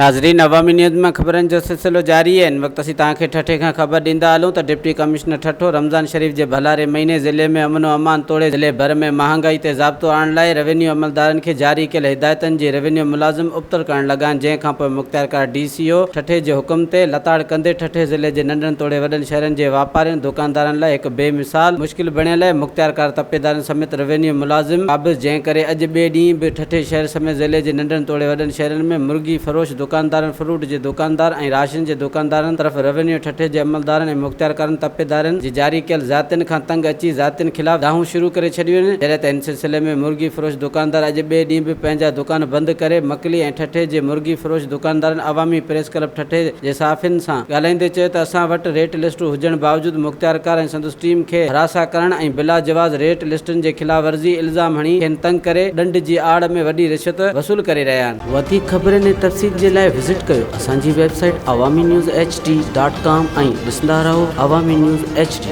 ناظرين عوامي نيوز مان خبرن جو سلسلو جاري آهي هن وقت اسين توهان کي ٺٽي کان خبر ڏيندا هلون ته ڊپٽي ڪمشنر ٺٽو رمضان شريف جي ڀلاري مهيني ضلعي ۾ امن و امان توڙي ضلعي ڀر ۾ مهانگائي تي ضابطو آڻڻ لاء روينيو عملدارن کي جاري ڪيل هدايتن جي روينيو ملازم ابتڙ ڪرڻ لڳا آهن جنهن کانپوء مختيارڪار ڊي سي او ٺٽي جي حڪم تي لتاڙ ڪندي ٺٽي ضلعي جي ننڍن توڙي وڏن شهرن جي واپارين دڪاندارن لاء هڪ بي مثال مشڪل بڻيل آهي مختيارڪار تپيدارن سميت روينيو ملازم قابض جنهن ڪري اڄ ٻئي ڏينهن به ٺٽي شهر سميت ضلعي جي ننڍن توڙي وڏن شهرن ۾ مرغي فروش دڪاندارن فروٽ جي دڪاندار ۽ راشن جي دڪاندارن طرف روينيو ٺٽي جي عملدارن ۽ مختيارڪارن تپيدارن جي جاري ڪيل زيادتين کان تنگ اچي زيادتين خلاف دانهون شروع ڪري ڇڏيون آهن جڏهن ته ان سلسلي ۾ مرغي فروش دڪاندار اڄ ٻئي ڏينهن به پنهنجا دڪان بند ڪري مڪلي ۽ ٺٽي جي مرغي فروش دڪاندارن عوامي پريس ڪلب ٺٽي جي صحافين سان ڳالهائيندي چيو ته اسان وٽ ريٽ لسٽون هجڻ باوجود مختيارڪار ۽ سندس ٽيم کي هراسان ڪرڻ ۽ بلاجواز ريٽ لسٽن جي خلاف ورزي الزام هڻي کين تنگ ڪري ڏنڊ جي آڙ ۾ وڏي رشوت وصول ڪري رهيا آهن. وڌيڪ خبرن ۽ تفصيل جي لاء وزٽ ڪيو اسان جي website Awami news H D dot com ۽ ڏسندا رهو عوامي نيوز ايڇ ڊي.